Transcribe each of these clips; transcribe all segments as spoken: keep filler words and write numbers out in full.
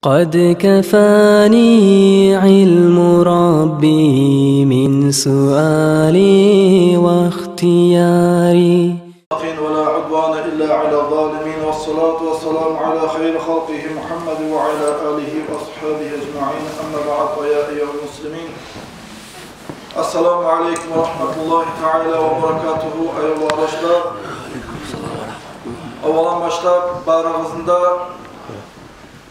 قد كفاني علم ربي من سؤالي واختياري. ولا عدوان إلا على الظالمين، والصلاة والسلام على خير خلقه محمد وعلى آله وأصحابه أجمعين. أما بعد، فيا أيها المسلمين، السلام عليكم ورحمة الله تعالى وبركاته. Аявлу къардашлар, аввалан башлап барыгъызны да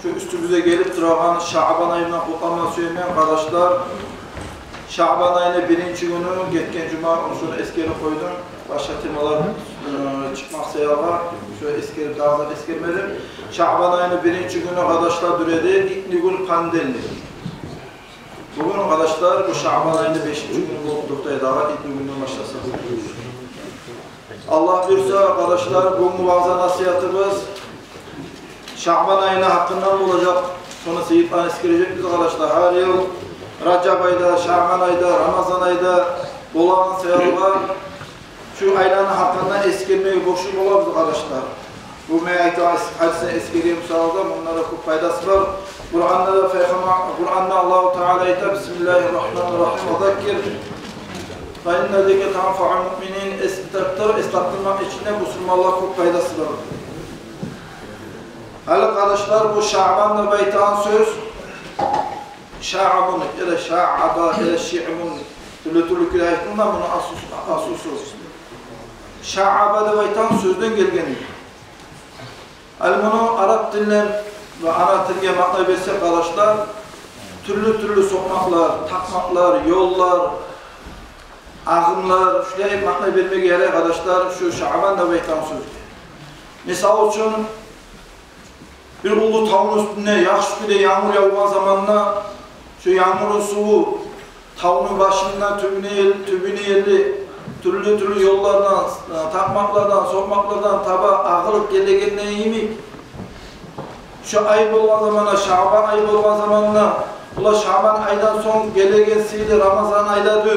шу уьстюбюзге гелип турагъан Шаъбан айына къутлама сюемен, къардашлар. Шаъбан айны биринчи гюню, гетген жума, ону шону эсгерип къойдум. Башгъа темалар, э, чыкъмакъ саялы, шо эсгерип, дагъы да эсгермедим. Шаъбан айны биринчи гюню, къардашлар, дюр эди, итни гюн, понедельник. Бугюн, къардашлар, бу Шаъбан айны бешинчи гюню болуп токътай, дагъы итни гюнден башласа. Аллагь буюрса, къардашлар, бугюнгю ваъза-насигьатыбыз Шаъбан айны гьакъындан болажакъ. Шону сыйлылыгъын эсгережекбиз, къардашлар. Гьар йыл Ражаб айда, Шаъбан айда, Рамазан айда болагъан саялы, шу айланы гьакъында эсгермеге борчлу болабыз, къардашлар. Бу мен айтагъан гьадисни эсгерген саялы да, мунда да кёп пайдасы бар. Къуранда да пайхаммар, Къуранда Аллагьу Таала айта: بسم الله الرحمن الرحيم، وذكر فإن الذكرى تنفع المؤمنين. Эс тапдыр, эс тапдырмакъ ичинде бусурманлагъа кёп пайдасы бар. Гьали, къардашлар, бу Шаъбан деп айтагъан сёз шаъбун, яда шаъба, яда шиъбун, тюрлю-тюрлю кюйде айтылына муну аслусу. Шаъба деп айтагъан сёзден гелген. Гьали муну арап тилден ва ана тилге маъна берсе, къардашлар, тюрлю-тюрлю сокъмакълар, такъмакълар, ёллар, агъымлар, шулай маъна бермеге ярай, къардашлар, шу Шаъбан деп айтагъан сёзге. Мисал учун, бир уллу тавну уьстюнде яхшы кюйде янгур явгъан заманда, шу янгурну суву тавну башындан тюбюне ер-, тюбюне ерли, тюрлю-тюрлю ёллардан, э, такъмакълардан, сокъмакълардан таба агъылып гелегенде йимик, шу ай болгъан заманда, Шаъбан ай болгъан заманда, булай Шаъбан айдан сонг гелеген сыйлы Рамазан айда да,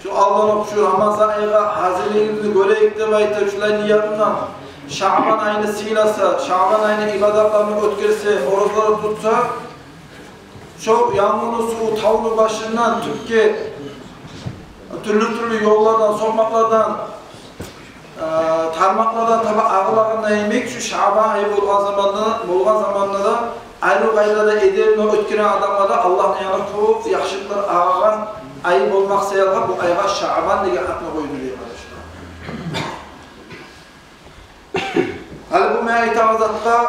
шу алдан окъ шу Рамазан айгъа гьазирлигибизни гёрейик деп айтып, шулай ниятындан Шаъбан айны сыйласа, Шаъбан айны ибадатларын оьтгерсе, оразалар тутса, шо янгурну суву тавну башындан тюпге тюрлю-тюрлю ёллардан, сокъмакълардан, э, тармакълардан таба агъылагъанда йимик, шу Шаъбан ай болгъан заманда, болгъан заманда да арив къайдада эдебин оьтгерген адамгъа да Аллагьны янындан кёп яхшылыкълар агъагъан ай болмакъ саялы бу айгъа Шаъбан деген атны къойду дей, къардашлар. Гьали бу мен айтагъан затгъа,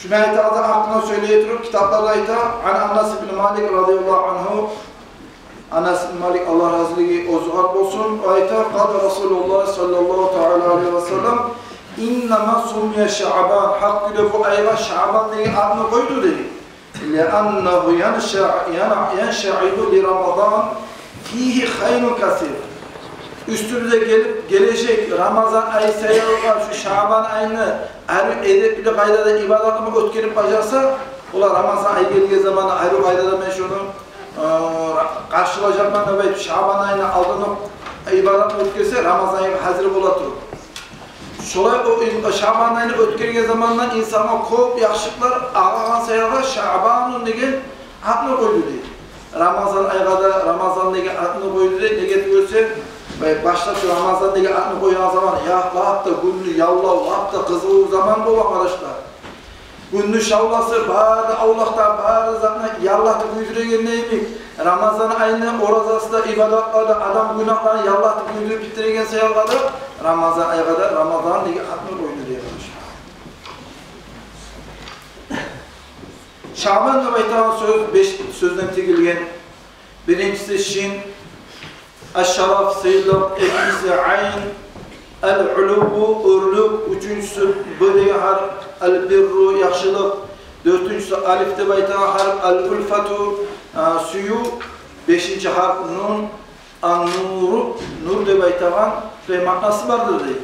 шу мен айтагъан зат гьакъында сёйлей туруп, китапларда айта: عن أنس بن مالك رضي الله عنه. Анас ибн Малик, Аллагь разилиги оьзюгер болсун, о айта: قال رسول الله صلى الله تعالى عليه وسلم: إنما سمي شعبان. Гьакъ кюйде бу айгъа Шаъбан деген атны къойду дей. لأنه ينشع-، ينع-، ينشعب لرمضان فيه خير كثير. Уьстюбюзге гелип гележек Рамазан ай саялы шу Шаъбан айны арив эдепли къайдада ибадатларын оьтгерип бажарса, олар Рамазан ай гелген заманда арив къайдада мен шуну, э, къаршылажакъман деп айтып, Шаъбан айны алдан окъ ибадатларын оьтгерсе, Рамазан айгъа гьазир бола туруп. Шолай о ин-, Шаъбан айны оьтгерген заманда инсангъа кёп яхшылыкълар агъагъан саялы Шаъбанун деген атны къойду дей. Рамазан айгъа да Рамазан деген атны къойду дей. Неге тюгюл эсе, бай-, башлап шу Рамазан деген атны къойгъан заман, я, лап да гюнню яллав, лап да къызгъылт заман болгъан, къардашлар. Гюнню шавласы, бары да авлакъда, бары затны яллатып гюйдюрегенде йимик, Рамазан айны оразасы да, ибадатлар да адам гюнагьларын яллатып гюйдюрюп битдиреген саялы да, Рамазан айгъа да Рамазан деген атны къойду дей, къардашлар. Шаъбан деп айтагъан сёз беш сёзден тигилген. Биринчиси шин, аш-шараф, сыйлыкъ, экинчиси айн, ал-улувву, оьрлюк, уьчюнчюсю б деген гьарп, ал-бирру, яхшылыкъ, дёртюнчюсю алиф деп айтагъан гьарп, ал-ульфату, а, сююв, бешинчи гьарп нун, ан-нуру, нур деп айтагъан, шулай маънасы бардыр дей.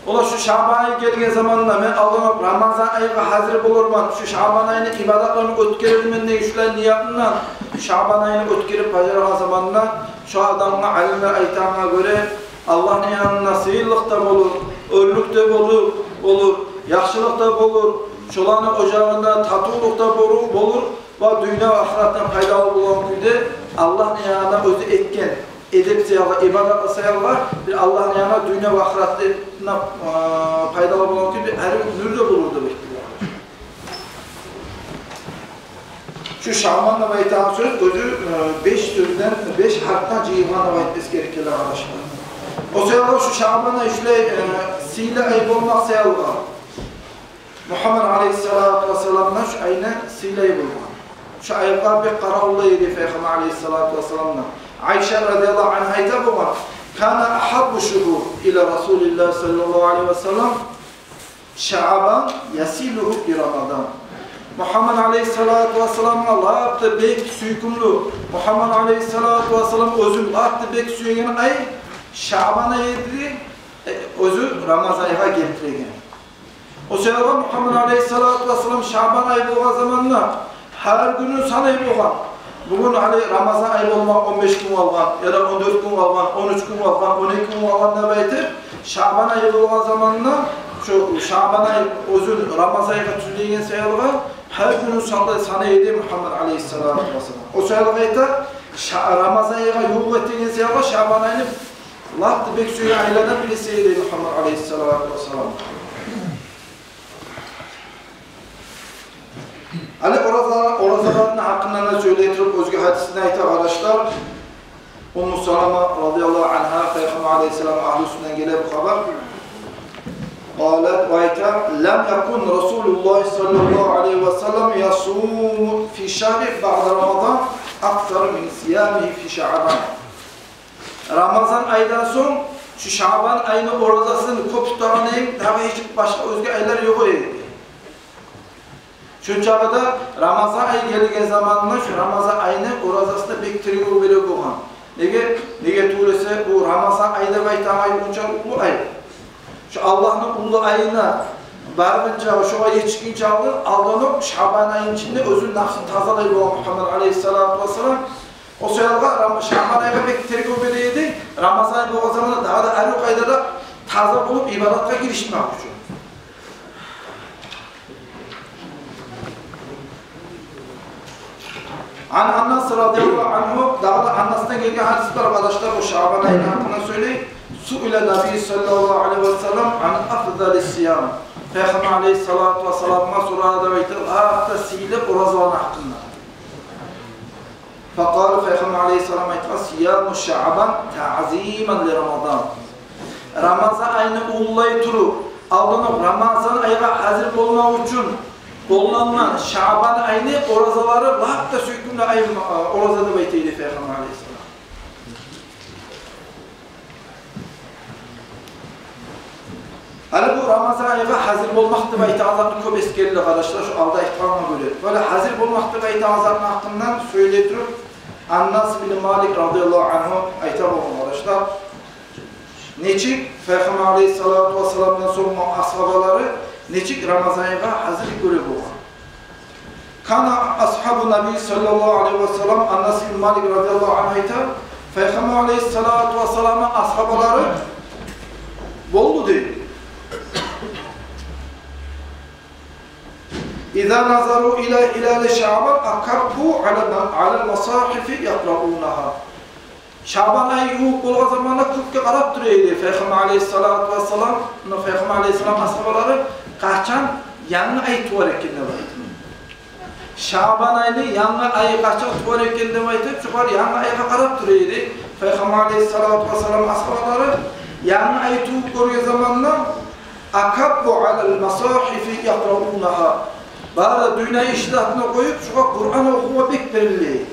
Олар шу Шаъбан ай гелген заманда мен алдан окъ Рамазан айгъа гьазир болурман, шу Шаъбан айны ибадатларын оьтгерермен деген шулай ниятындан Шаъбан айны оьтгерип бажаргъан заманда шу адамгъа алимлер айтагъангъа гёре Аллагьны янында сыйлылыкъ да болур, оьрлюк де болур, болур, яхшылыкъ да болур, Шоланы ожагъында татывлукъ да болур, болур ва дюнья ва ахыратдан пайдалы болгъан кюйде Аллагьны янына оьзю этген эдеп саялы, ибадат саялы бир Аллагьны янына дюнья ва ахыратына, э, пайдалы болгъан кюйде арив нюр де болур деп айтды. Шу Шаъбан деп айтагъан сёз оьзю, э, беш сёзден, беш гьарпдан жыйылгъан деп айтып эсгерип геле, къардашлар. О саялы шу Шаъбан ай шулай, э, сыйлы ай болмакъ саялы Мухаммад алейгьиссалату вассалам да шу айны сыйлай болгъан. Шу айгъа бек къаравуллай эди Пайхаммар алейгьиссалату вассалам да. Айша радияллагьу анга айта болгъан: «Кана агьаббу шугьур ила Расулиллагь саллаллагьу алейгьи ва саллам Шаъбан ясилугьу би Рамадан». Мухаммад алейгьиссалату вассаламгъа лап да бек сюйкюмлю, Мухаммад алейгьиссалату вассалам оьзюн лап да бек сюеген ай Шаъбан ай эди, э, оьзю Рамазан айгъа гелтиреген. О саялы Мухаммад алейгьиссалату вассалам Шаъбан ай болгъан заманда гьар гюнюн санай болгъан. Бугюн гьали Рамазан ай болма он беш гюн къалгъан, яда он дёрт гюн къалгъан, он уьч гюн къалгъан, он эки гюн къалгъан деп айтып, Шаъбан ай болгъан заманда, шу Шаъбан ай оьзюн Рамазан айгъа тюзлеген саялы, гьар гюнюн санай, санай эди Мухаммад алейгьиссалату вассалам. О саялы айта, Ша-, Рамазан айгъа ювукъ этеген саялы Шаъбан айны лап да бек сюеген айлардан бириси эди Мухаммад алейгьиссалату вассалам. Гьали ораза-, оразаланы гьакъындан да сёйлей туруп, оьзге гьадисин айта, къардашлар. Умму Салама радияллагьу ангьа, Пайхаммар алейгьиссалам агьлюсюнден геле бу хабар. Къалат, ва айта: «Лам якун Расулуллагь саллаллагьу алейгьи ва саллам ясуму фи шагьри баъда Рамадан аксар мин сиямигьи фи Шаъбан». Рамазан айдан сонг шу Шаъбан айны оразасын кёп тутагъан эди, дагъы гьеч башгъа оьзге айлар ёкъ эди. Шончакъы да Рамазан ай гелген заманында шу Рамазан айны оразасына бек тергев бере болгъан. Неге? Неге тюгюл эсе, бу Рамазан ай деп айтагъан ай онча уллу ай. Шу Аллагьны уллу айына баргъынча, шогъа етишгинче алда, алданокъ Шаъбан айны ичинде оьзюню напсын тазалай болгъан Мухаммад алейгьиссалату вассалам. О саялы Рам-, Шаъбан айгъа бек тергев бере эди, Рамазан ай болгъан заманда дагъы да арив къайдада таза болуп ибадатгъа гиришмек учун. Ан Анас радияллагьу ангьу, дагъы да Анасдан гелген гьадис бар, къардашлар, о Шаъбан айны гьакъында сёйлей. Суила Наби саллаллагьу алейгьи ва саллам ан афдали сиям. Пайхаммар алейгьиссалату вассаламгъа сорады деп айта, лап да сыйлы оразаланы гьакъында. Факъала, Пайхаммар алейгьиссалам айтгъан: «Сияму Шаъбан таъзиман ли Рамадан». Рамазан айны уллулай туруп, алданокъ Рамазан айгъа гьазир болмакъ учун къоллангъан Шаъбан айны оразалары лап да сюйкюмлю ай, ораза деп айта эди Пайхаммар алейгьиссалам. Гьали бу Рамазан айгъа гьазир болмакъ деп айтагъан затны кёп эсгериле, къардашлар, шу алда айтгъангъа гёре. Гьали гьазир болмакъ деп айтагъан затны гьакъындан сёйлей туруп, Анас бин Малик радияллагьу ангьу айта болгъан, къардашлар, нечик Пайхаммар алейгьиссалату вассаламдан сонг асгьабалары нечик Рамазан айгъа гьазир гёре болгъан. Кана асгьабу Наби саллаллагьу алейгьи ва саллам, Анас ибн Малик радияллагьу ангьу айта, Пайхаммар алейгьиссалату вассаламны асгьабалары болду дей. Иза назару ила гьилали Шаъбан акаббу ала, ала масагьифи якъраунагьа. Шаъбан ай ювукъ болгъан заманда кёкге къарап тура эди Пайхаммар алейгьиссалату вассалам, муна Пайхаммар алейгьиссалам асгьабалары къачан янгы ай тувар экен деп айтып. Шаъбан айны янгы ай къачан тувар экен деп айтып, шогъар янгы айгъа къарап тура эди Пайхаммар алейгьиссалату вассалам асгьабалары. Янгы ай тувуп гёрген заманда акаббу алал масагьифи якъраунагьа. Бары дюнья ишлени къоюп, шогъар Къуран охума бек бериле эди.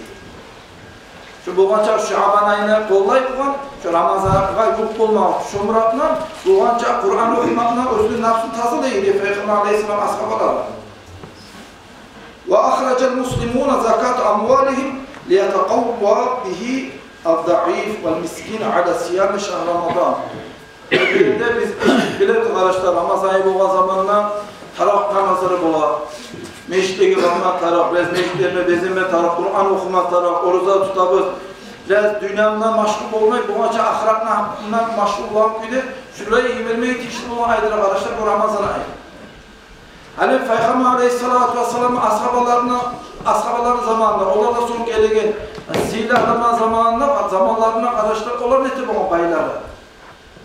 Шу болгъанча шу Шаъбан айны къоллай болгъан, шу Рамазангъа ювукъ болмакъ, шу муратына болгъанча Къуран охумакъ булан оьзюню напсын тазалай эди Пайхаммар алейгьиссалам асгьабалары. Ва ахражал муслимуна заката амвалигьим лиятакъавва бигьи аззаиф вал мискин ала сиями шагьри Рамадан. Бу ерде биз билебиз, къардашлар, Рамазан ай болгъан заманда таравигь намазлары бола. Межитлеге барма тарыкъ, бираз межитлени беземе тарыкъ, Къуран охума тарыкъ, ораза тутабыз. Бираз дюнья булан машгъул болмай, болгъанча ахыратына машгъул болгъан кюйде шулай йибермеге тийишли болгъан айдыр, къардашлар, бу Рамазан ай. Гьали Пайхаммар алейгьиссалату вассалам асгьабаларына, асгьабаларыны заманында, олардан сонг гелеген сыйлы адамлар заманында, заманларында, къардашлар, олар нете болгъан байлары?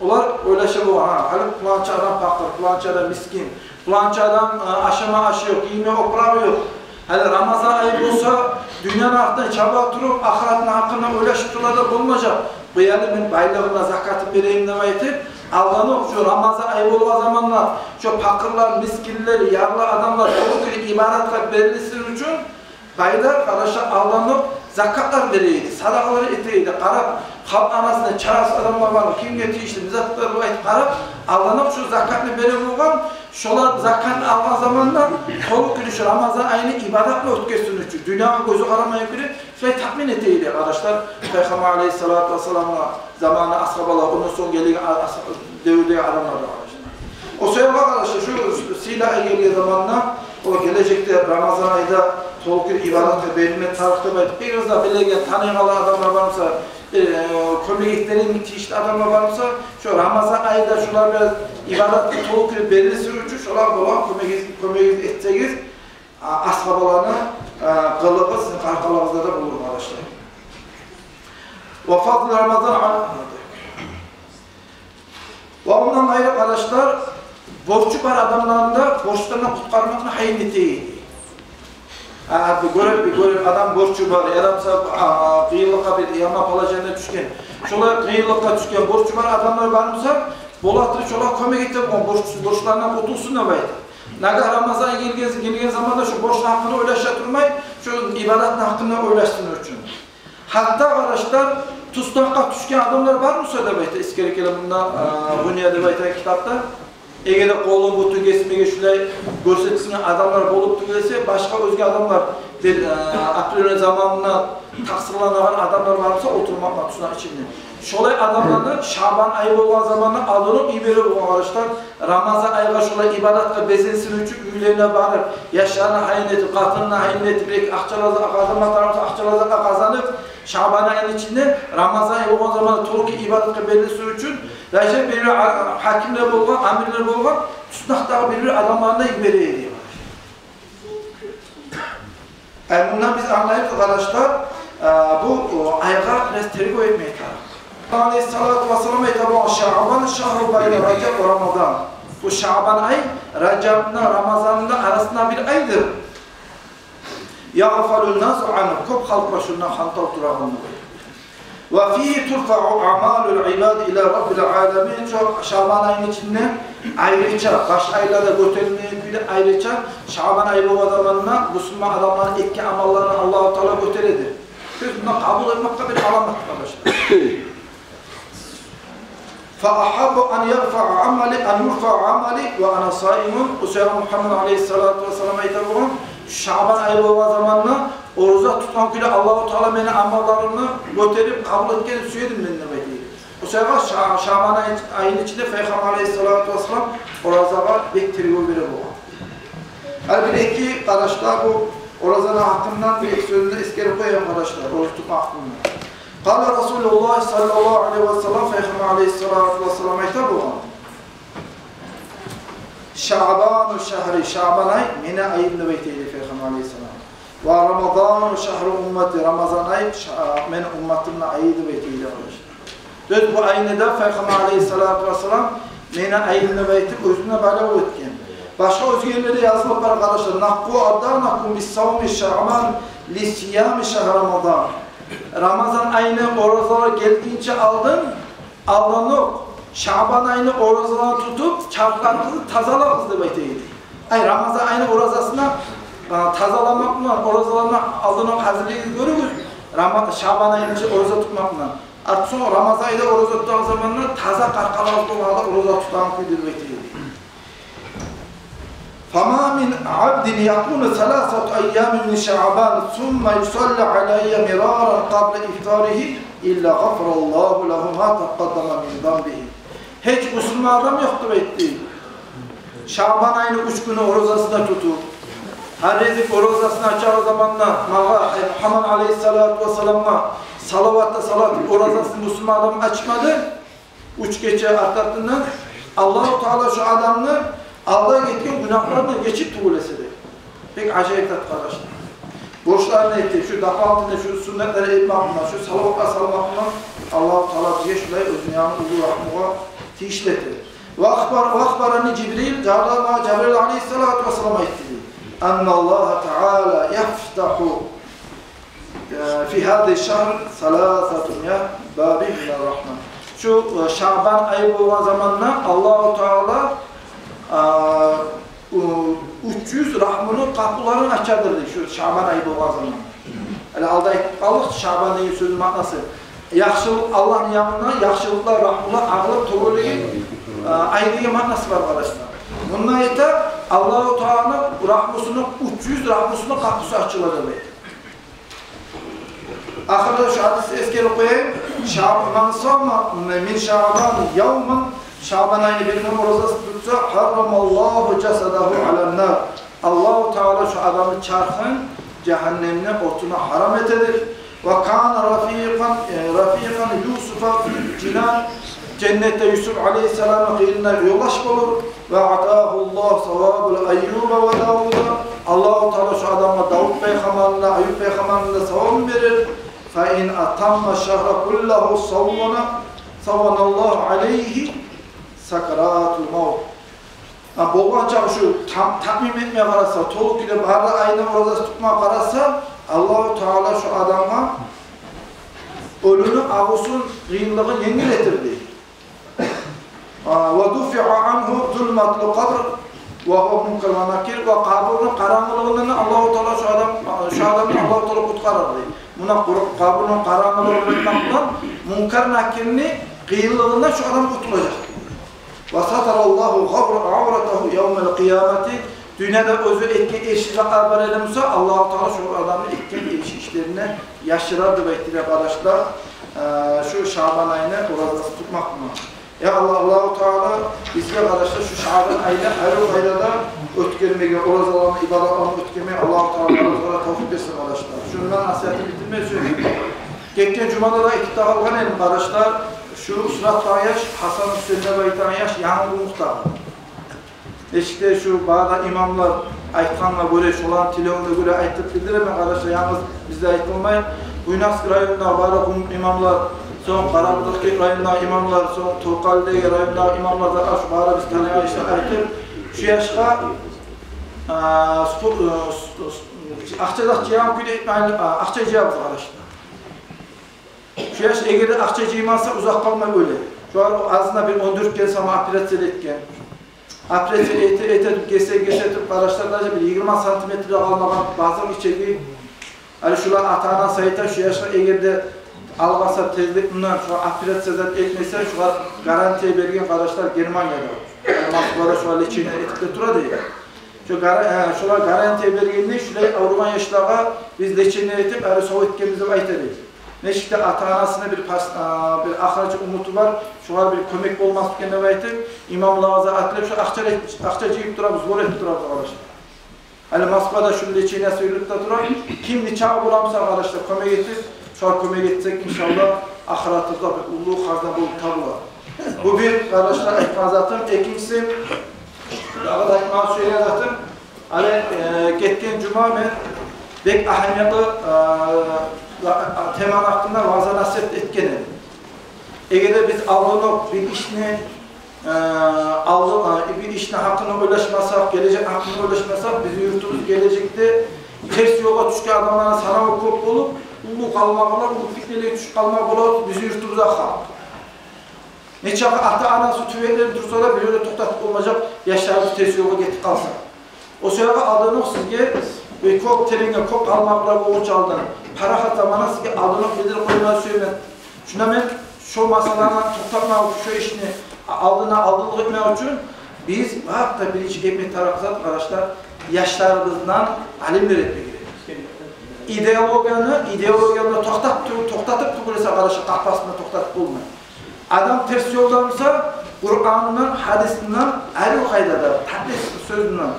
Олар ойлаша болгъан, гьа, гьали пуланча адам пакъыр, пуланча адам мискин, пуланча адам, э, ашама ашы ёкъ, гийме опурагъы ёкъ. Гьали Рамазан ай болса, дюньяны артындан чаба туруп, ахыратны гьакъында ойлашып турла да болмажакъ. Бу, яни, мен байлыгъымдан закатын берейим деп айтып, алданокъ шо Рамазан ай болгъан заманда шо пакъырлар, мискинлер, ярлы адамлар толу кюйде ибадатгъа берилсин учун, байлар, къардашлар, алданокъ закатлар бере эди, садакъалар эте эди. Къарап, халкъ арасында чарасыз адамлар бармы, кимге тийишли, не зат бар деп айтып къарап, алданокъ шо закатны бере болгъан. Шолар закатны алгъан заманда толу кюйде шо Рамазан айны ибадат булан оьтгерсин учун, дюньягъа гёзю къарамайгъан кюйде, шолай таъмин эте эди, къардашлар, Пайхаммар алейгьиссалату вассаламны заманы асгьабалар, ондан сонг гелген а-, ас-, девюрдеги адамлар да, къардашлар. О саялы, къардашлар, шу сыйлы ай гелген заманда, о гележекде Рамазан айда толу кюйде ибадатгъа берилме тарыкъ деп айтып, бир аз да билеген, таныйгъан адамлар бар буса, э, кёмек этерге тийишли адамлар бар буса, шо Рамазан айда шолар бир аз ибадатгъа толу кюйде берилсин учун, шолагъа болагъан кёмегиз, кёмегиз этсегиз, а, асгьабаланы, а, къылыгъы сизин къаркъарагъызда да болур, къардашлар. Ва фазлу Рамазан ан-, ва ондан къайры, къардашлар, борчу бар адамланы да борчларындан къутгъармакъны гьайын эте эди. А, бир гёрюп, бир гёрюп, адам борчу бар, ярамаса, а, къыйынлыкъгъа, бир яман положениеге тюшген. Шолай къыйынлыкъгъа тюшген, борчу бар адамлар бар буса, бола туруп шолагъа кёмек эте болгъан, борч-, борчларындан къутулсун деп айтып. Нагагь Рамазан гелген, гелген заманда шо борчну гьакъында ойлаша турмай, шо ибадатны гьакъында ойлашсын учун. Гьатта, къардашлар, туснакъгъа тюшген адамлар бар буса деп айта, эсгере геле мунда, а, «Гъуния» деп айтагъан китапда. Эгер де къолун, бутун гесмеге шулай гёрсетген адамлар болуп тюгюл эсе, башгъа оьзге адамлар, бир, а, определённый заманына такъсырланагъан адамлар бар буса, олтурмакъ туснакъ ичинде. Шолай адамланы Шабан ай болгъан заманда алданокъ йибере болгъан, къардашлар, Рамазан айгъа шолай ибадатгъа безенсин учун уьйлерине барып, яшларына гьайын этип, къатынына гьайын этип, бир-эки акъчалар да къазанма тарыкъ буса, акъчалар да къазанып, Шабан айны ичинде Рамазан ай болгъан заманда толу кюйде ибадатгъа берилсин учун, даже бир-бир а-, гьакимлер болгъан, амирлер болгъан, туснакъдагъы бир-бир адамланы да йибере эди. Э, мундан биз англайбыз, къардашлар, э, бу, о, айгъа бираз тергев этмеге тарыкъ. Алейгьиссалату вассалам айта болгъан: «Шаъбан шагьру байна Ражаб ва Рамадан». Бу Шаъбан ай Ражабны, Рамазанны арасында бир айдыр. «Ягъфалу насу ангьу», кёп халкъ бар шундан хантав турагъан деп айта. «Ва фигьи турфаъу аъмалул ибади ила Раббил аламин». Шо Шаъбан айны ичинде айрыча, башгъа айларда гётерилмеген кюйде, айрыча Шаъбан ай болгъан заманда бусурман адамланы этген амалларын Аллагьу Таала гётереди. Сёз, муну къабул этмекге бир аламат, къардашлар. «Фа агьаббу ан юрфаъа амали, ан юрфаъа амали ва ана саимун». О саялы Мугьаммад алейгьиссалату вассалам айта болгъан: «Шаъбан ай болгъан заманда ораза тутгъан кюйде Аллагьу Таала мени амалларымны гётерип, къабул этгенин сюе эдим мен», — деп айта. О саялы Ша-, Шаъбан ай-, айны ичинде Пайхаммар алейгьиссалату вассалам оразагъа бек тергев бере болгъан. Гьали бир-эки, къардашлар, бу оразаны гьакъындан бир-эки сёзню эсгерип къояйым, къардашлар, ораза тутмакъ гьакъындан. Къала Расулуллагь саллаллагьу алайгьи ва саллам, Пайхаммар алейгьиссалату вассалам айта болгъан: «Шаъбану шагьри», Шаъбан ай мени айым деп айта эди Пайхаммар алейгьиссалам. «Ва Рамадану шагьру уммати», Рамазан ай ша-, мени умматымны айы деп айта эди, къардашлар. Сёз, бу айны да Пайхаммар алейгьиссалату вассалам мени айым деп айтып, оьзюне байлав этген. Башгъа оьзге ерлерде язылып бар, къардашлар: «Накъкъу абданакум би савми Шаъбан ли сиями шагьри Рамадан». Рамазан айны оразалар гелгинче алдын, алданокъ Шаъбан айны оразаларын тутуп, чархларыгъызны тазалагъыз деп айта эди. Ай, Рамазан айны оразасына, а, тазаламакъ булан, оразаларына алданокъ гьазирлигигизни гёрюгюз, Рама-, Шаъбан айны ичинде ораза тутмакъ булан. Артсонг Рамазан айда ораза тутагъан заманда таза къаркъарагъыз болгъан гьалда ораза тутагъан кюйде деп айта эди. «Фама мин абдин якуну саласату айямин мин Шаъбан, сумма юсалли алайя мираран къабла ифтаригьи, илла гъафараллагьу лагьу ма такъаддама мин занбигьи». Гьеч бусурман адам ёкъ деп айта эди, Шаъбан айны уьч гюню оразасын да тутуп, гьар гезик оразасын ачагъан заманда магъа, ай, Мугьаммад алейгьиссалату вассаламгъа салават да салып, оразасын бусурман адам ачмады. Уьч гече арт-артындан Аллагьу Таала шо адамны Алда гетген гюнагьлардан гечип тюгюл эсе де. Бек ажайып зат, къардашлар. Борчларын этип, шу дополнительно шу суннатлар этмакъ булан, шу салаватлар салмакъ булан Аллагьу Таала бизге шулай оьзюню янгы уллу рагьмугъа тийишли эте. Ва ахбар-, ва ахбарани Жибрил, Жабраил, Жабраил алейгьиссалату вассалам айтды дей. Анналлагьа таала яфтаху, э, фи гьаза шагьр саласату миа бабин мина рахма. Шу, э, Шаъбан ай болгъан заманда Аллагьу Таала, а, у-, уьч юз рагьмуну къапуларын ачадыр дей, шу Шаъбан ай болгъан заманда. Гьали алда айтып къалдыкъ, Шаъбан деген сёзню маънасы яхшылыкъ, Аллагьны янындан яхшылыкълар, рагьмулар агъылып тёгюлеген, а, ай деген маънасы бар, къардашлар. Мунда айта, Аллагьу Тааланы рагьмусуну, уьч юз рагьмусуну къапусу ачылады дей. Ахырда шу гьадисни эсгерип къояйым. Шаъб-, ман сама мин Шаъбан явман, Шаъбан айны бир гюн оразасын тутса, гьаррамаллагьу жасадагьу алан нар. Аллагьу Таала шу адамны чархын жагьаннемни отуна гьарам этедир. Ва кана рафикъан, э, рафикъан Юсуфа фил жинан. Женнетде Юсуф алейгьиссаламны къырыйында ёлдаш болур. Ва атагьуллагьу савабал Айюба ва Давуда. Аллагьу Таала шу адамгъа Давуд пайхаммарны да, Айюб пайхаммарны да савабын берер. Фа ин атамма шагьра куллагьу саввана, савваналлагьу алейгьи сакратул мавт. А, болгъан чакъы шу там-, тамим этме къараса, толу кюйде бары айны оразасын тутма къараса, Аллагьу Таала шу адамгъа оьлюню агъусун къыйынлыгъын енгил этер дей. А, ва дуфиа ангьу зулматул къабр ва гьува мункар ва накир. Ва къабурну къарангылыгъындан Аллагьу Таала шу адам, шу адамны Аллагьу Таала къутгъарар дей. Муна къур-, къабурну къарангылыгъын этмек булан Мункар Накирни къыйынлыгъындан шу адам къутулажакъ. Ва сатараллагьу гъавра-, гъавратагьу явмал къиямати. Дюньяда оьзю этген эрши затлар бар эди буса, Аллагьу Таала шу адамны этген эрши ишлерин яшырар деп айтды, къардашлар, э, шу Шаъбан айны оразасын тутмакъ булан. Я Аллагь, Аллагьу Таала бизге, къардашлар, шу Шаъбан айны гьар къайда да оьтгермеге, оразаланы, ибадатланы оьтгермеге Аллагьу Таала барыбызгъа да тавфикъ берсин, къардашлар. Шуну булан насигьатны битирме сюемен. Гетген жумада да айтып да къалгъан эдим, къардашлар, шу Суратдагъы яш, Гьасан Гьюсейин деп айтагъан яш, янгы къумукъдагъы. Нечик де шу бары да имамлар айтгъангъа гёре, шоланы тилевюне гёре айтып билдиремен, къардашлар, янгыз бизде айтылмай. Буйнакск районундагъы бары да къумукъ имамлар, сонг Къарабудагъгент районундагъы имамлар, сонг Торкъалидеги районундагъы имамлар да, шу бары биз таныйгъан яшлар айтып, шу яшгъа, а, спо-, а, с-, с-, акъча да жыйгъан кюйде этмейли, а, акъча жыябыз, къардашлар. Шу яш эгер де акъча жыймаса, узакъ къалмай оьле. Шолар азына бир он дёрт керен сама операция этген. Операция эте, эте туруп, гесе, гесе туруп, къардашлар, даже бир йигирма сантиметр де къалмагъан базыкъ ичеги. Гьали шулар ата-анасы айта, шу яшгъа эгер де алгъасап тезлик булан шулар операция зат этмесе, шулар гарантия берген, къардашлар, Германияда. Гьали Москвада шулар лечение этип де тура дей. Шо гара-, э, шолар гарантия бергенде, шулай авругъан яшлагъа биз лечение этип, ари сав этгенбиз деп айта дей. Нечик де ата-анасына бир пас-, а, бир ахырынчы умуту бар, шогъар бир кёмек болмас экен деп айтып, имамлагъа да атлап, шо акъча, акъча жыйып турабыз, сбор этип турабыз, къардашлар. Гьали Москвада шу лечение сюрюлюп де тура. Ким нечакъы боламса, къардашлар, кёмек этип, шогъар кёмек этсек, иншаллагь, ахыратыбызда бир уллу хазна болуп табула. Бу бир, къардашлар, айтма затым. Экинчиси, дагъы да айтма сюеген затым. Гьали, э, гетген жума мен бек агьамиятлы, э, теманы гьакъында ваъза-насигьат этген эдим. Эгер де биз алдын окъ бир ишни, э, алдын, э, бир ишни гьакъында ойлашмасакъ, гележек гьакъында ойлашмасакъ, бизин юртубуз гележекде терс ёлгъа тюшген адамланы санаву кёп болуп, уллу къалмагъалар, уллу питнелеге тюшюп къалма бола бизин юртубузда халкъ. Нечакъы ата-анасы тюбекленип турса да, бир ерде токътатып болмажакъ, яшларыбыз терс ёлгъа гетип къалса. О саялы алдын окъ сизге бир кёп теренге, кёп къалмагъалар болгъунча алдын, парахат заманда сизге алдын окъ билдирип къойма сюемен. Шунда мен шо масъаланы токътатмакъ учун, шо ишни алдына алдынлыкъ этмек учун, биз бары да биринчи этме тарыкъ зат, къардашлар, яшларыбыздан алимлер этме герек. Идеологияны, идеологияны токътатып тю-, токътатып тюгюл эсе, къардашлар, къапасында токътатып болмай. Адам терс ёлда буса, Къурандан, гьадисинден, гьар къайда да, гьадис сёзюнден,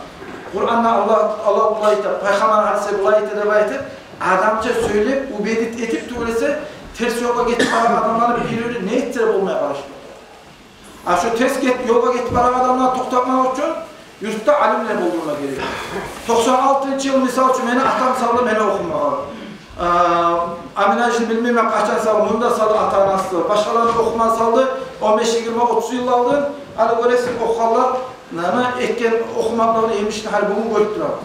Къуранда Аллагь, Аллагь булай айта, Пайхаммар гьадисде булай айта деп айтып, адамча сёйлеп, убедить этип тюгюл эсе, терс ёлгъа гетип барагъан адамланы бир-бири не этсе де болмай къалышмай. А шо терс гет-, ёлгъа гетип барагъан адамланы токътатмакъ учун Юртда алимлер болдурма герек. Токъсан алтынчы йыл, мисал учун, мени атам салды мени охумагъа. Аминажи билмеймен къачан салды, мунда салды ата-анасы, башгъаланы охумагъа салды, он беш, йигирма, отуз йыл алды. Гьали гёресиз, охугъанлар, нама этген охумакъланы емишин гьали бугюн гёрюп турабыз.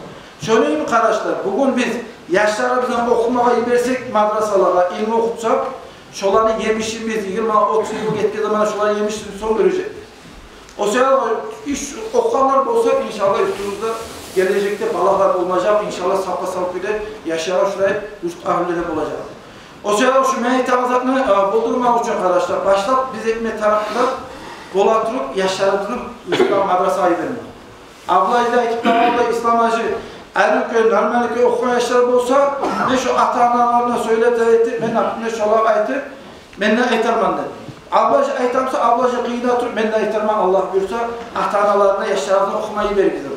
Шону учун, къардашлар, бугюн биз яшларыбызны охумагъа йиберсек мадрасалагъа, илму охутсакъ, шоланы емишин биз йигирма, отуз йыл гетген заманда шоланы емишин сонг гёрежекбиз. О саялы иш охугъанлар болса, иншаллагь, юртубузда гележекде балагьлар болмажакъ, иншаллагь, сапа-сав кюйде яшайгъан шулай юрт агьлюлер болажакъ. О саялы шу мен айтагъан затны, э, болдурмакъ учун, къардашлар, башлап биз этме тарыкъ да бола туруп, яшларыбызны ислам мадрасагъа йиберме. Абдулла гьажи айтып къалгъандай, Ислам гьажи, арив кюйде, нормальный кюйде охугъан яшлар болса, мен шо ата-аналарына сёйлеп де айтып, мен, например, шолагъа айтып, мен де айтарман деп. Абдулла гьажи айтамса, Абдулла гьажи къыйында туруп, мен де айтарман, Аллагь буюрса, ата-аналарына яшларыгъызны охумагъа йиберигиз деп.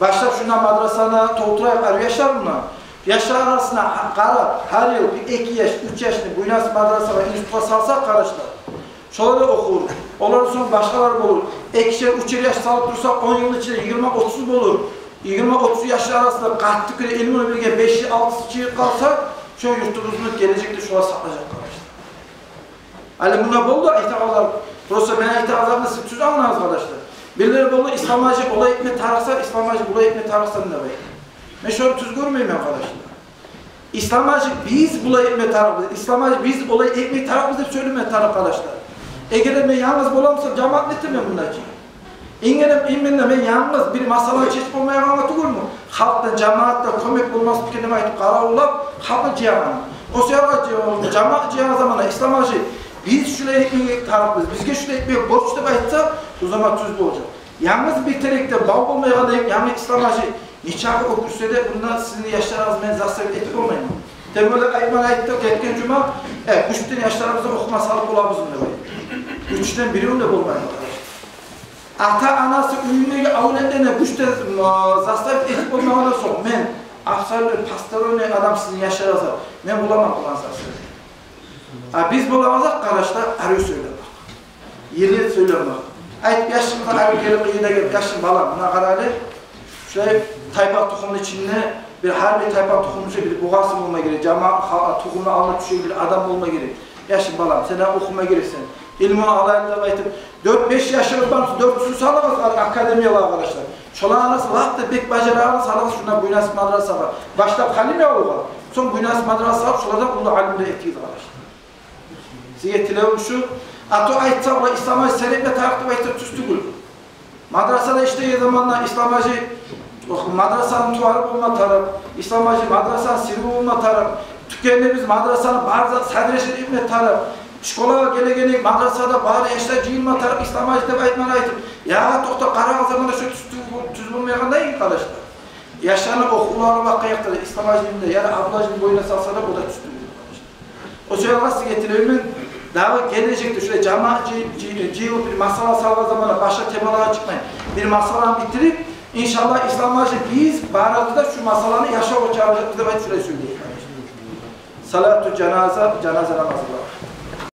Башлап шундан мадрасаны толтурайыкъ арив яшлар булан. Яшлар арасына къарап, гьар йыл бир эки яш, уьч яшны буйнаксыз мадрасагъа, институтгъа салсакъ, къардашлар, шолар да охур. Олардан сонг башгъалар болур. Экишер, уьчер яш салып турсакъ, он йылны ичинде йигирма, отуз болур. Йигирма, отуз яшлар арасында къатты кюйде илмуну билген беши, алтысы чыгъып къалса, шо юртубузну гележекде шолар сакълажакъ, къардашлар. Гьали мунда болду айтагъанлар. Просто мен айтагъанланы сиз тюз англагъыз, къардашлар. Бирлери болду, Ислам гьажи олай этме тарыкъса, Ислам гьажи булай этме тарыкъса деп айта. Мен шону тюз гёрмеймен, къардашлар. Ислам гьажи, биз булай этме тарыкъбыз, Ислам гьажи, биз олай этме тарыкъбыз деп сёйлеме тарыкъ, къардашлар. Эгер де мен янгыз боламса, жамаат не этемен мунда чы? Инг де, инг де мен янгыз бир масъаланы чечип болмайгъангъа тюгюлмю халкъдан, жамаатдан кёмек болмас микен деп айтып, къаравуллап, халкъны жыягъан. О саялы жы-, жамаат жыягъан заманда Ислам гьажи, биз шулай этме тарыкъбыз, бизге шулай этме борч деп айтса, о заман тюз болажакъ. Янгыз бир терекде бав болмайгъандай, янгыз Ислам гьажи нечакъы оьпюрсе де, мунда сизин яшларыгъызны мен заставить этип болмайман. Тем более айтман айтды гетген жума, э, гючден яшларыбызны охума салып болабызмы деп. Гючден бирев де болмайман, къардашлар. Ата-анасы уьюндеги авлетлерине гючден, м, заставить этип болмагъандан сонг, мен абсолютно посторонний адам сизин яшларыгъызгъа, мен боламан къылгъан затны. А биз болагъан зат, къардашлар, арив сёйлемек. Йылы сёйлемек. Айтып, яшынга арив гелип, къыйына гелип, яшым, балам, муна къара гьали, шулай тайпа-тухумну ичинде бир, гьар бир тайпа-тухумну ичинде бир бугъасы болма герек, жамаат, ха-, тухумну алдына тюшеген бир адам болма герек. Яшым, балам, сен де охума герексен, илмуну алайым деп айтып, дёрт-беш яшыгъыз бар, дёртюсюн салыгъыз академиягъа, къардашлар. Шоланы арасында лап да бек бажарагъанын салыгъыз шунда буйнаксыз мадрасагъа. Башлап Халимбекавулгъа, сонг буйнаксыз мадрасагъа, шолардан уллу алимлер этигиз, къардашлар. Сизге тилевюм шу. А то айтса, олай Ислам гьажи сен этме тарыкъ деп айтса, тюз тюгюл. Мадрасада ишлеген заманда Ислам гьажи мадрасаны тувары болма тарыкъ, Ислам гьажи мадрасаны сири болма тарыкъ. Тюкенде биз мадрасаны бар зат садрежи этме тарыкъ. Школагъа гелегенде мадрасада бар яшлар жыйылма тарыкъ Ислам гьажи деп айтмагъа айтып, ягъа токъта, къарагъан заманда шо тюз, тюз болмайгъандай, къардашлар. Яшланы охувлары бакъгъан якъда да Ислам гьажини де, яда Абдулла гьажини бойнуна салса да, о да тюз тюгюл. О саялы сизге тилевюм, дагъы гележекде шулай жамаат жый-, жый-, жыйылып бир масъала салгъан заманда башгъа темалагъа чыкъмай, бир масъаланы битирип, иншаллагь, Ислам гьажи, биз барыбыз да шу масъаланы яшавгъа чыгъаражакъбыз деп айтып шулай сёйлейик. Салату жаназа, жаназа намазы бар.